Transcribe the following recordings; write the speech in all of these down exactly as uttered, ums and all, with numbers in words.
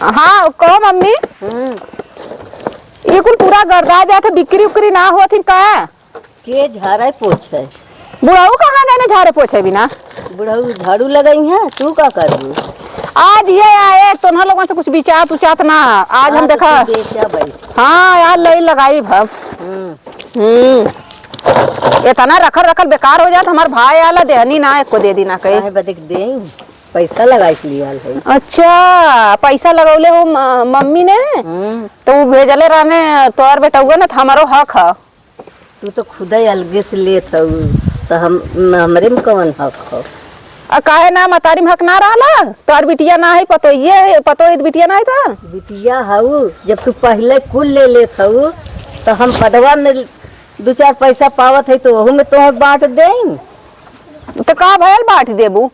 हाँ, कहो मम्मी। हम्म। ये कुल पूरा गर्दा जात है, बिक्री उक्री ना होत ही का? के झाड़े पोछे? बुढ़ऊ कहाँ गए ना झाड़े पोछे बिना? बुढ़ऊ झाड़ू लगई है, तू का करबू? आज ये आए, तोन्हा लोगन से कुछ बिचात उचात ना। आज हम हाँ, तो देखा। तू बेचा बैठ। हाँ, यार, लई लगाई भब। हम्म। हम्म। इतना रखल रखल बेकार हो जात, हमार भाई आला देहनी ना, एको दे दी ना कहे। काहे बदे के देई? पैसा लगाई के लियाल है। अच्छा, पैसा लगौले हो म-, मम्मी ने? हम्म। तो उ भेजले रहने तोहर बेटउआ ने, तो हमारो हक ह। तू तो खुदे अलगे से लेत हऊ, तो हम, हमरे में कवन हक ह? आ काहे ना, मतारी में हक ना रहला? तोहर बिटिया ना है, पतोहिए है, पतोह है तो बिटिया ना है तोहर? बिटिया हऊ, जब तू पहिले कुल ले लेत हऊ, तो हम बदवा में दू चार पैसा पावत है, तो ओहू में तोहे बाँट देई। तो का भयल, बाँट देबू?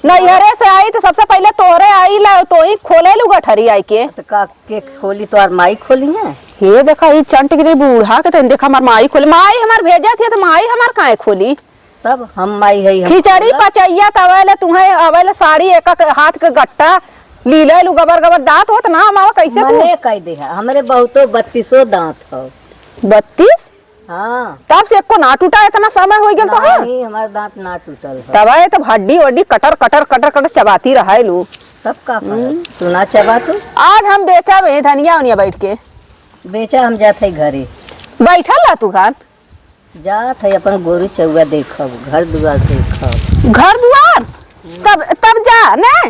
नैहरे से आई तो सबसे पहिले तोहरे आई ला, तो ही खोले लू गठरी आई के। तो का के खोली, तोहार माई खोली है? ये देखा, ई चंट गिरी बूढ़ा के तन देखा, हमार माई खोली, माई हमार भेजत है तो माई हमार काहे खोली? तब हम माई है, हम खिचड़ी खोलब। पचैया तवेले तुहे अवेले साड़ी एक एक हाथ के गट्टा लीले लू गबर गबर दाँत होत ना, मावा कैसे तू? मने कह दे है, हमरे बहुतो बत्तीसो दाँत हो। बत्तीस? हाँ। तब से एको ना टूटा, इतना समय हो गल तो, हाँ? नहीं, हमार दाँत ना टूटल है। तब आए तब हड्डी वड्डी कटर कटर कटर कटर चबाती रहे लू। तब का करब? हम्म। तू ना चबा तू? आज हम बेचब ए धनिया उनिया बैठ के। बेचा, हम जात है घरे। बैठल रह तू घर। जात है अपन गोरू चौवा देखब, घर दुआर देखब। घर दुआर? तब, तब जा, ने?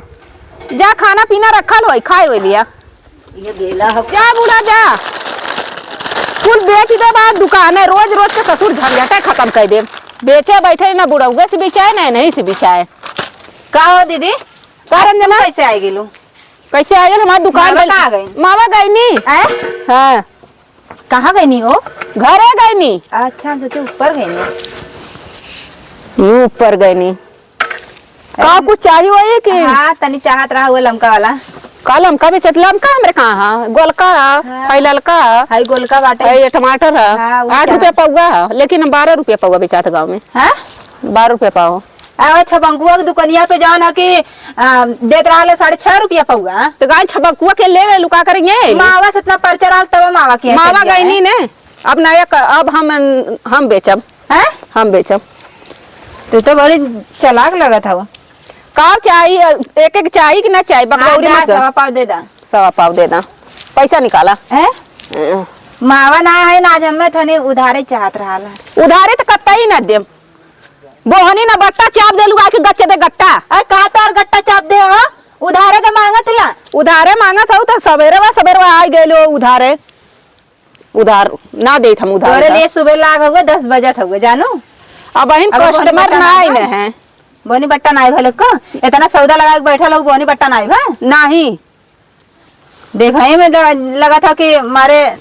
जा, खाना पीना रखल होई, खाए होई लिया। ये बेला हो। जा बूढ़ा जा, कुल बेच दे बाद दुकान है, रोज रोज के ससुर झंझटे खत्म कर दे। बेचे बैठे ना बुढ़ौगे से बिचाए ना नहीं से बिचाए। का हो दीदी? का रंजना? तू कैसे आ गेलू? कैसे आ गेल हमार दुकान मावा बंद? कहाँ गई? मावा गई नी। हैं? हाँ। कहाँ गई नी हो? घरे गई नी। अच्छा, हम सोचे ऊपर गई नी। यू ऊपर गई नी। का कुछ चाही वही कि? हाँ, तनी चाहत रहा हुआ लमका वाला। का लमका बेचत? लमका हमरे कहाँ है? गोलका है, हाँ। है ललका है। है गोलका बाटे। है ये टमाटर है। हाँ, वो आठ रुपया पौवा है, लेकिन बारह रुपया पौवा बेचात गाँव में। हाँ? बारह रुपया पाव। आ, छबंकुआ के दुकनिया पे जौन है कि, आ, देत रहले साढ़े छह रुपया पौवा। तो गाय छबंकुआ के ले ले लुका करेंगे। मावा से इतना परचा रहल तब मावा के मावा चल गया गई है। नी ने। अब नया क-, अब हम, हम बेचब। हैं? हम बेचब। तू तो बड़ी चालाक लगत हव। का चाही, एक एक चाही कि ना चाही? बकलौरी हाँ, मत कर। सवा पाव दे दा। सवा पाव दे दा। पैसा निकाला। हैं? हैं। मावा ना है ना, आज हमें थोड़ी उधारे चाहत रहला। उधारे तो कतई ना देम। बोहनी ना बट्टा चाप दे लुआ के गच्चे दे गट्टा। अरे का तोर गट्टा चाप दे हो? उधारे तो मांगत ला। उधारे मांगत हऊ तो सवेरे वा, सवेरे वा आ गए लो उधारे। उधार ना देत हम उधार तोरे का। लिए सुबह लाग हुए दस बजत हुए, जानू। अब बहिन अब बोनी customer बट्टा ना नाई आइल न है। है। बोनी बट्टा नाई भले का? इतना सौदा लगा के बैठल हो, बोनी बट्टा नाई भा? नाही। देखा ही में लगा, लगा था कि मारे,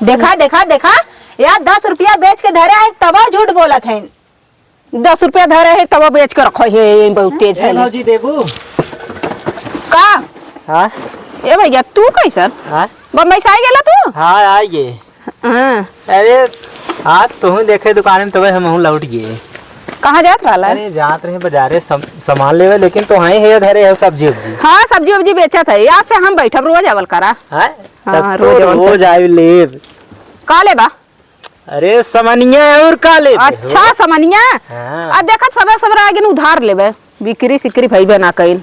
देखा, देखा, देखा, यार, दस रुपया बेच के धरे हैं, तब झूठ बोलत हैं। दस रुपया धरे है, तब बेच के रखो है, ये बहुत तेज ए है। भौजी, देबू? का? हाँ? ए भैया, तू कैसन? हाँ? बम्बई से आ गेला तू? हाँ, आ गए। हाँ। अरे, आज तुहूँ देखे दुकान में, तबे हमहूँ लौट गए। कहाँ जात रहला? अरे, जात रहे बाजारे सम-, सामान लेवे, लेकिन तो हाँ ही है, धरे है सब्जी उब्जी। हाँ, सब्जी उब्जी बेचत है। आज से हम बैठब, रोज आवल करा। हाँ? हाँ, तब तो रोज आवल रोज करा। आवे लेब। का लेबा? अरे समनिया और का लेबे हो? अच्छा, समनिया। हाँ। आ देखत सबेरे सबेरे आगे न उधार लेबे, बिक्री सिक्री भइबे ना कइल।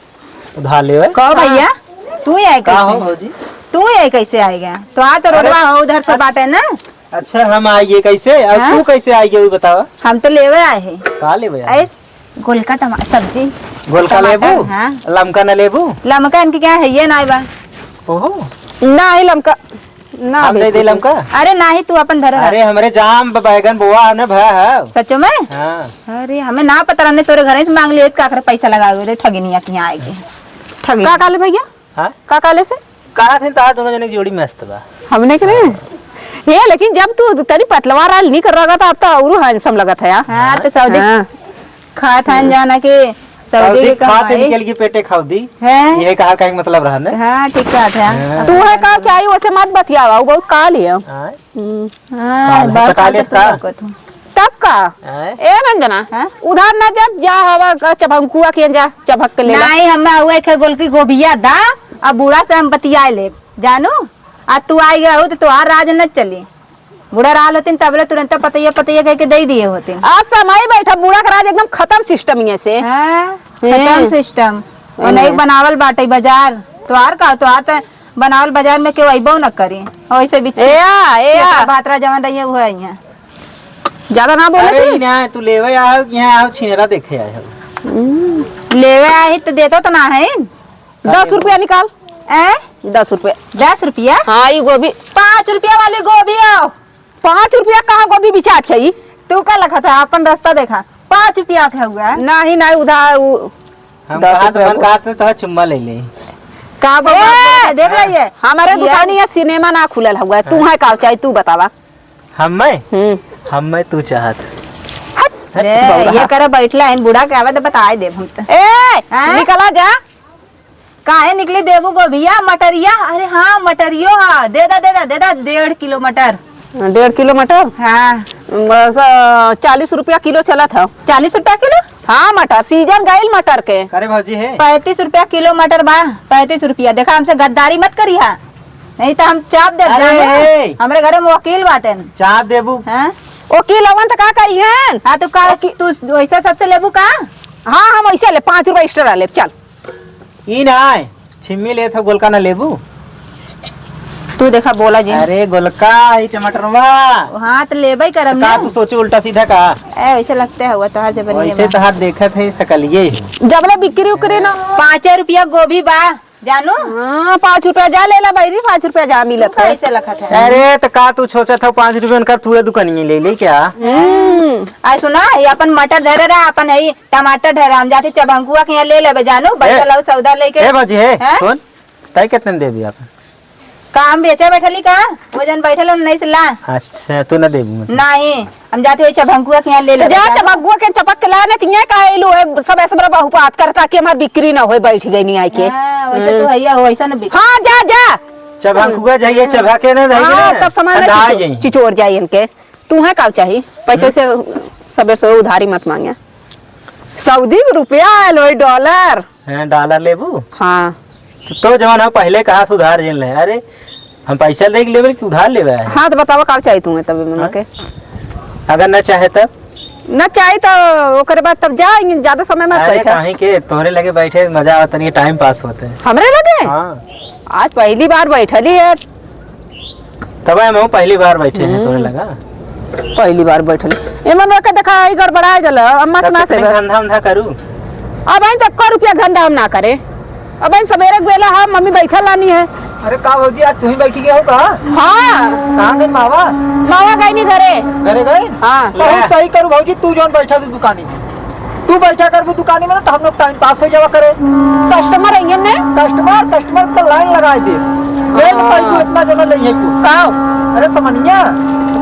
उधार लेबे? कहो हाँ। भैया, तू ही आए का हो कैसे? भौजी? तू ही आए कैसे आएगा? तो आ तो अरे, रोडवा हो उधर से अच्छा, बाटे ना। अच्छा, हम आइए कैसे? और हाँ? तू कैसे आइए वो बतावा? हम तो लेवे आए हैं। का लेवे आए? ऐस-, गोलका टमा-, सब्जी। गोलका टमाटर, लेबू? हाँ। लमका न लेबू? लमका इनके क्या है, ये ना बा। ओहो। ना है लमका। ना हम दे बेचू दे कुछ। लमका? अरे नाही, तू अपन धरे रह। अरे हमरे जाम ब-, बैगन बोआ ने भा है। सचो में? हाँ। अरे हमें ना पता रहने, तोरे घरे से मांग लिए, का करे पैसा लगा रे ठगिनिया के यहाँ आए के। ठगी। का काले भैया? हाँ? का काले से? कहा थे तहा दोनों जने की जोड़ी मस्त बा। हमने के नहीं? ये लेकिन जब तू तनी पतलवा रहल निक रहा था, अब तो औरू handsome लगत है यार। हाँ, तो सऊदी हाँ। खात हन जाना के सऊदी सऊदी के खात कमाई। निकल के पेटे खाऊ दी। हैं? ये कहा का एक मतलब रहा ना? हाँ, ठीक कहत है। हाँ। तू है का चाहिए, वैसे मत बतियावा, वो बहुत काल है। हाँ। हम्म। हाँ, काल है, बात पटा काल लेत तो का? लौकत हूँ। तब का? हैं? ए रंजना, हाँ? उधार ना जब जा हवा ग-, चभंकुआ के जा, चभक के ले ला। नहीं, हमें हुआ एक गोलकी गोभिया दा, अब बूढ़ा से हम बतियाए लेब, जानू। आ तू आई गए हो तो तोहार राज न चली। बूढ़ा रहल होतिन तबले तुरंत पतैया पतैया कह के दे दिए होतिन। आज समय बैठा, बूढ़ा का राज एकदम खत्म सिस्टम ये से। हाँ, हैं। खत्म सिस्टम। वो हैं। नहीं बनावल बाटे बाजार। तोहार का, तोहार त बनावल बाजार में केहू अइबो न करी। वैसे बिच्छी ए आ, ए आ। खेतरा भातरा जवन रहिए, वो है यहाँ। ज्यादा ना बोले अरे थी। ई ना, तू लेवे आओ कि यहाँ आओ, छिनेरा देखे आए हो। हम्म, लेवे आए तो देतो तो ना है। दस रुपया निकाल। ए? दस रुपया। दस रुपया? हाँ, ई गोभी। पाँच रुपया वाली गोभी आओ। पाँच रुपया कहाँ गोभी बिचात है ई? तू का लखत है, अपन रास्ता देखा। पाँच रुपया के हुआ। नहीं, नहीं, उधार उ-, हम दस कहा तो रुपया मन को। कहा तो तोहर चुम्मा ले ले। का बात ए! है, देख रही है? हमारे ये दुकानी या सिनेमा ना खुलल हुआ है। तू हाँ। है का चाही, तू बतावा। हम्मे? हम्म। हम्मे तू चाहत। हट। हट, रे, बौरा। ये करे बैठला, इन बूढ़ा के आवे तो बताए देब हम तो। ए, हाँ? निकला जा। काहे निकली देबू गोभिया, मटरिया? अरे हाँ, मटरियो हाँ, दे दा, दे दा, दे दा, डेढ़ किलो मटर। डेढ़ किलो मटर? हाँ। म-, क-, चालीस रुपया किलो चलत है। चालीस रुपया किलो? हाँ, मटर, सीजन गइल मटर के। अरे भौजी है। पैंतीस रुपया किलो मटर बा, पैंतीस रुपया। देखा, हमसे गद्दारी मत करी हा, नहीं तो हम चाप देब, अरे जाने। हे। हमरे घरे में वकील बाटेन। चाप देबू। हाँ? वकील अवन तो का करी हैं? हाँ, तो का वकील तू वैसा सबसे लेबू का? हाँ, हम वैसे ले, पाँच रुपया extra लेब, चल। ई ना आए, छिम्मी लेत हो, गोलका ना लेबू? तू देखा, बोला जी। अरे गोलका, ई टमाटरवा। हाँ, तो लेबे करम तो का ना। तू सोचे उल्टा सीधा का? ए, वैसे लगते हुआ तोहार जबनिया वैसे बा। तोहार देखत है सकलिए ही। जबले बिक्री उक्री ना। पाँचे रुपया गोभी बा, जानू। हाँ, पाँच रुपया जा लेला बैरी, पाँच रुपया जा मिलत तू है। कैसे लखत है? अरे, तो का तू सोचत हो, पाँच रुपया उनका पूरा दुकानिया ले ले क्या? हम्म। आ सुना, ये अपन मटर धरे रहा, अपन है टमाटर ढेर, हम जाते चभंकुआ के यहाँ ले लेबे जानू, ए, बैठल हऊ सौदा लेके। ए भौजी, हे, हैं? सुन, तय कितने में देबी आप? का हम बेचे बैठली का? वो जन बैठल उन्नीस ला। अच्छा, तू ना देबू मतलब? नहीं, हम जाते वही चभंकुआ के यहाँ ले तो लेबे जा जानू। चभंकुआ के चपक के ला, नहीं तो यहाँ का आइलू है, सब ऐसे बड़ा बहुपात करता कि हमार बिक्री ना होए, बैठ गई नहीं आई के। हाँ, वैसे तो हम्म। है, वैसा ना बिक- हाँ, जा, जा। चभंकुआ जाइए, हम्म। चभा के ना जाइए हाँ, ना, तब सामान ना ठंडा चिचो-, जाइए। चिचोर जाए इनके। तू है का चाही? पैसे से सबेर से उधारी मत मांगे। सऊदी के रुपया आयल होई, डॉलर। हैं, डॉलर लेबू? हाँ। तो, तो जवन हम पहले कहा था उधार जिन ले। अरे, हम पैसा दे के लेबे कि उधार लेबे है? हाँ, तो बतावा का चाही तुम्हें तब हाँ? के? अगर न चाहे तब? न चाही तो ओकरे बाद तब जा, ज्यादा समय मत अरे, बैठा। काहे के तोहरे लगे बैठे मजा आवत, तनी टाइम पास होते। हमरे लगे? हाँ। आज पहली बार बैठली है। तब हम पहली बार बैठे हैं, तोरे हम्म। लगा? पहली बार बैठल। ए मनवा के देखा, ई गड़बड़ाए गल, अम्मा से तब ना कितने सेबे। धंधा उंधा करू? अब इन तक को रुपया धंधा हम ना करे। अब इन सवेरे के बेला हम मम्मी बैठल लानी है। अरे का भौजी, आज तू ही बैठी गया हो का? हाँ। कहाँ गई मावा? मावा गई नी घरे। घरे गई? हाँ। बहुत ले। सही करू भौजी, तू जौन बैठा तू दुकानी में। तू बैठा करबू दुकानी में ना, तो हम लोग टाइम पास हो जावा करे। कस्टमर आइए ने? कस्टमर, कस्टमर तो लाइन लगाए दे। देख हाँ। भाई, तू इतना जना नहीं है तू। का? अरे समनिया।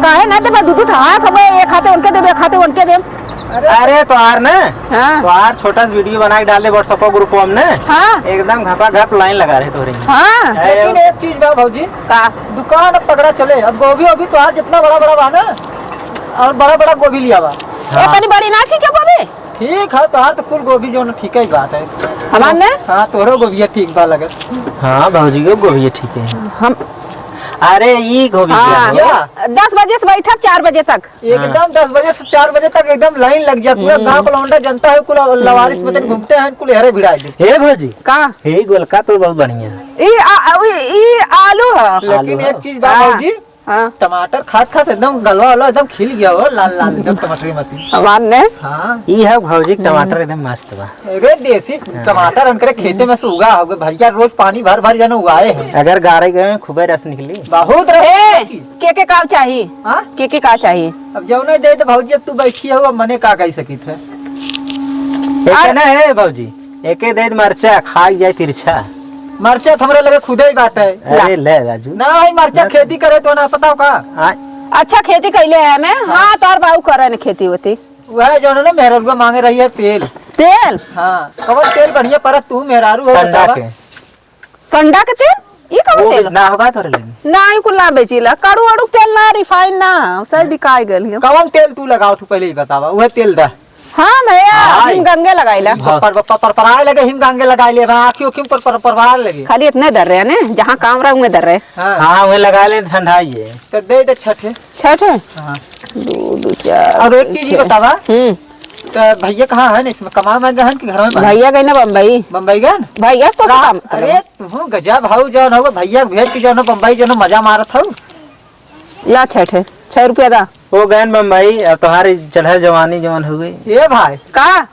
काहे ना देबे? दू दू ठो हाथ हवे, एक हाथे उनके देबे, एक हाथे उनके देब। अरे अरे तो आर ना, हाँ। तो आर छोटा सा वीडियो बना के डाल दे WhatsApp ग्रुप में ना। हाँ। एकदम घपा घप लाइन लगा रहे तोरे। हाँ। अरे लेकिन एक चीज बा भौजी। का? दुकान अब तगड़ा चले। अब गोभी ओभी तो आर जितना बड़ा बड़ा बा ना, और बड़ा बड़ा गोभी लिया बा। हाँ। इतनी बड़ी ना ठीक है गोभी? ठीक है, तोहार तो कुल गोभी जो न ठीक ही बात है। हमार ने? हाँ, तोहरो गोभिया ठीक बा लगत। हाँ, भौजी को गोभिया ठीक है। हम अरे, ई गोभी हाँ, क्या हो? दस बजे से बैठब चार बजे तक। एकदम हाँ। दस बजे से चार बजे तक एकदम लाइन लग जाए। पूरा हम्म। गाँव का लौंडा जनता है, कुल लवारिस में तन घूमते हैं, कुल हेरे भिड़ाए दे। हे भौजी। का? हे गोलका तो बहुत बढ़िया है। ई आ-, आ-, ई, ई आलू है। लेकिन आलू एक है। चीज बा हाँ। भौजी, हाँ। टमाटर खात खात एकदम गलवा वाला एकदम खिल गया हो, लाल लाल एकदम टमाटर मती। हमार ने? हाँ। ई है भौजी के टमाटर हम्म। एकदम मस्त बा। अरे देसी हाँ। टमाटर उनकरे खेते में से उगा होगे भैया, रोज पानी भर भर जाने उगाए हैं। अगर गारे गए खूबे रस निकली। बहुत रस ए, निकली। के के का चाही? हाँ? के के का चाही? अब जौने दे दे भौजी, अब तू बैठी हो, अब मने का कह सकित है? एक और ना है भौजी, एके दे दे मरचा, खाई जाए तिरछा। मरचा तो हमरा लगे खुदे ही बाटे। अरे ला। ले राजू। ना, ई मरचा ना। खेती करे तो ना पता हो का? आ- अच्छा खेती कैले है ने? हाँ। हाँ, तोर बाऊ करे ने खेती होती। वह जौन है ना, मेहररुआ मांगे रही है तेल। तेल? हाँ, कवन तेल बढ़िया परत तू मेहरारू हो संडा बतावा? के। संडा के तेल? ई कवन वो तेल? ना होगा तोरे लगे। ना, ई कुल ना बेचीला। कड़ू अड़ू तेल ना, रिफाइन ना, सब बिकाई गइल हियो। कवन तेल तू लगाओ तू पहले ही बतावा, वह तेल दा। हाँ भैया, हाँ। हिम गंगे लगाइला। पर, पर, पर, पर, पराए लगे, हिम गंगे लगाए ले, आँखी उखी पर, पर, परवार लगे। खाली इतने दर रहे ने, जहाँ काम रहा, उमे दर रहे। हाँ। हाँ, उहे लगा ले, ठंडा ही है। तो दे दे छठे। छठे? हाँ। दो, दो, चार, और एक चीज ही छः। बतावा। हम्म। तो भैया कहाँ है ना, इसमें कमाए में गए हैं कि घर में बा? भैया गए ना बम्बई। बम्बई गए ना? भैया तो रा-, काम करवा। अरे, तू गजब हऊ, जौन हऊ, भैया भेज के जौन बम्बई जौन मजा मारत हऊ। ला छठे, छः रुपया दा। वो गए ना बम्बई, अब तोहार चढ़ल जवानी जौन हो गई। ए भाई। का?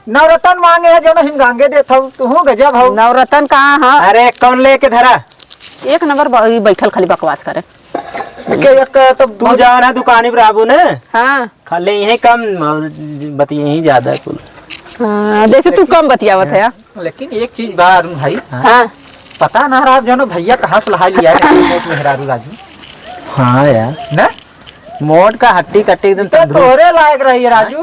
नवरतन मांगे है, जौन हिम गांगे देत हऊ, तू गजब हऊ। नवरतन कहाँ है? अरे, कौन लेके धरा? एक नंबर ब-, ई बैठल खाली बकवास करे। के एक तो तू बहुत जान है दुकानी पर आबू ने? हाँ। खाली यही कम और बतिये ही ज्यादा कुल। हाँ, जैसे तू कम बतियावत है। लेकिन एक चीज बा अरुण भाई, हाँ। पता ना रहा जौन भैया कहाँ से लहा लिया है मोट मेहरारू राजू। हाँ यार। ना? मोट का हट्टी कट्टी एकदम तो तंदुरुस्त। तोरे लायक रही है राजू।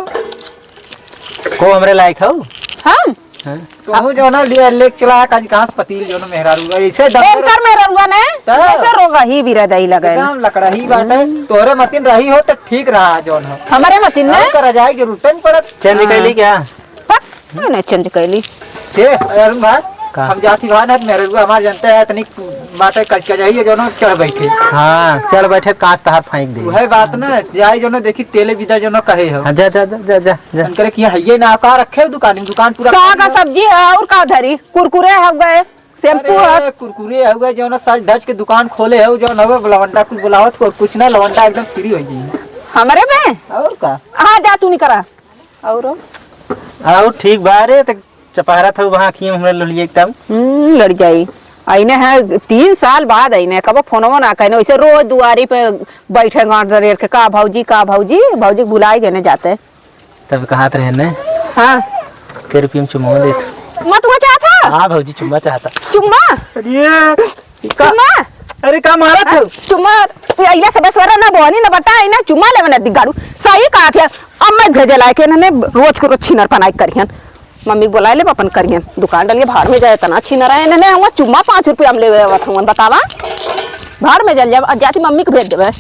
को हमरे लायक हऊ? हम? हाँ। तू जौन लिया लेके चला है, काजी कहाँ से पतील जौन मेहरारू, ऐसे दम पर एनकर मेहरारुआ ने, तब। ऐसे रोगही बिरदई लगे। एकदम लकड़ही बाटे, हम्म। तोरे मतिन रही हो तो ठीक रहा जौन हो। हमरे मतिन ने? और का रजाई जरूरत नहीं पड़त। चेंज हाँ। कैली क्या? पक, नहीं चेंज कैली। के, अरुण भाई, का? हम जाती भाई ना, मेहरारू हमार जनता है, इतनी बातें कच कचाई है, जौन चढ़ बैठे। हाँ, चढ़ बैठे, कांच तहार फेंक दे। वही बात ना, जाए जौन देखी, तेले विदा जौन कहे हो। हाँ, जा, जा, जा, जा, जा, जा। उनकरे किया है ये ना, का रखे हो दुकान में? दुकान पूरा साग खाली है। सब्जी है, और का धरी? कुरकुरे हो गए, शैम्पू अरे, है। कुरकुरे हो गए, जौन सज धज के दुकान खोले हो, जौन हो लवंडा कुछ बुलावत को, कुछ ना, लवंडा एकदम फ्री हो जाई। हमरे में? और का? हाँ, जा तू नहीं करा। और? और ठीक बा रे, त चपहरा था वहाँ खिए हमरे लोलिए एकदम। हम्म, लड़ जाई। आईने है, तीन साल बाद आईने, कबो फोनवो ना कहने, वैसे रोज दुआरी पे बैठे गांठ रेड़ के, "का भौजी, का भौजी?" भौजी भुलाई गए ने जाते। तब कहत रहे ने। हाँ। के रुपये में चुम्मा देत। मत वो चाहता? हाँ भौजी, चुम्मा चाहता। चुम्मा? अरे, का? चुम्मा? अरे, का मारत हो? चुम्मा? अइला सब सवेरे ना बोनी ना बताई ना, चुम्मा लेवे ना दिगाड़ू। सही कहा थे। अब मैं भेजे लायक है, इन्होंने रोज के रोज छीनर पनाई करिहन। मम्मी के बोलाए ले, अपन करिहन। दुकान डालिए, भाड़ में जाए, इतना छीनर है, इन्होंने हम चुम्मा पाँच रुपया में लेवे आवत हूँ, बतावा। भाड़ में जल जाए, अब जाती मम्मी के भेज देवे।